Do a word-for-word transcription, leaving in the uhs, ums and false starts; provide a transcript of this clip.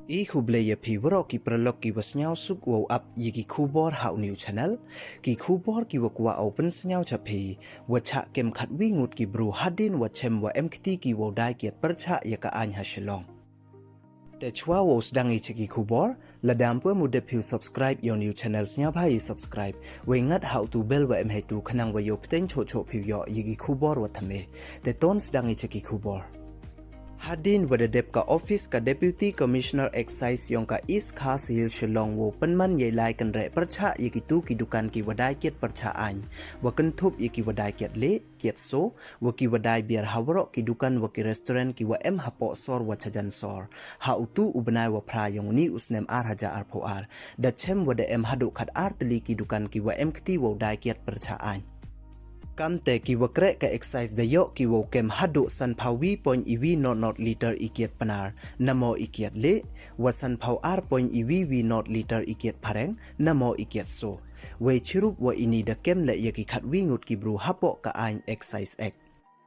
I khublei ya phi waroh ki paralok ki wa sniawsuk wow ap ya ki khubor ha u new channel. Ki khubor ki wa kwah u pynsniaw cha phi, wa chah kem khatwi ngut ki bru hadien wa chem wa em kti ki wow dai kiad pyrchah ya ka aiñ ha Shillong. Te chwa wow sdang i cha ki khubor, lada ym pu em u dep phi u subscribe ya u new channel, sniawbha i subscribe, wei ngat ha u tu bell wa em heitu khnang wa yow pteng choh choh phi u yoh ya ki khubor wa thymme. Te ton sdang i cha ki khubor. Hadien wa da dep ka office ka Deputy Commissioner Excise yong ka East Khasi Hills Shillong wow pynman yei lai kynreh pyrchah ya kitu ki dukan ki wa dai kiad pyrchah aiñ, wa kynthup ya ki wa dai kiad lieh, kiad so, wa ki wa dai beer ha waroh ki dukan wa ki restaurant ki wa em hapoh sor wa chajan sor. Ha u tu u bnai wa phra yong uni u snem ar hajar arphew ar, da chem wa da em haduh khat ar tylli ki dukan ki wa em kti wow dai kiad pyrchah aiñ. Kamte ki wa kreh ka excise da yoh ki wow kem haduh sanphaw wi point iwi not not liter i kiad Pnar, namo i kiad lieh, wa sanphaw ar point iwi wi not liter i kiad Phareng, namo i kiad so. Wei chirup wa ini da kem leh ya ki khatwi ngut ki bru hapoh ka aiñ Excise Act.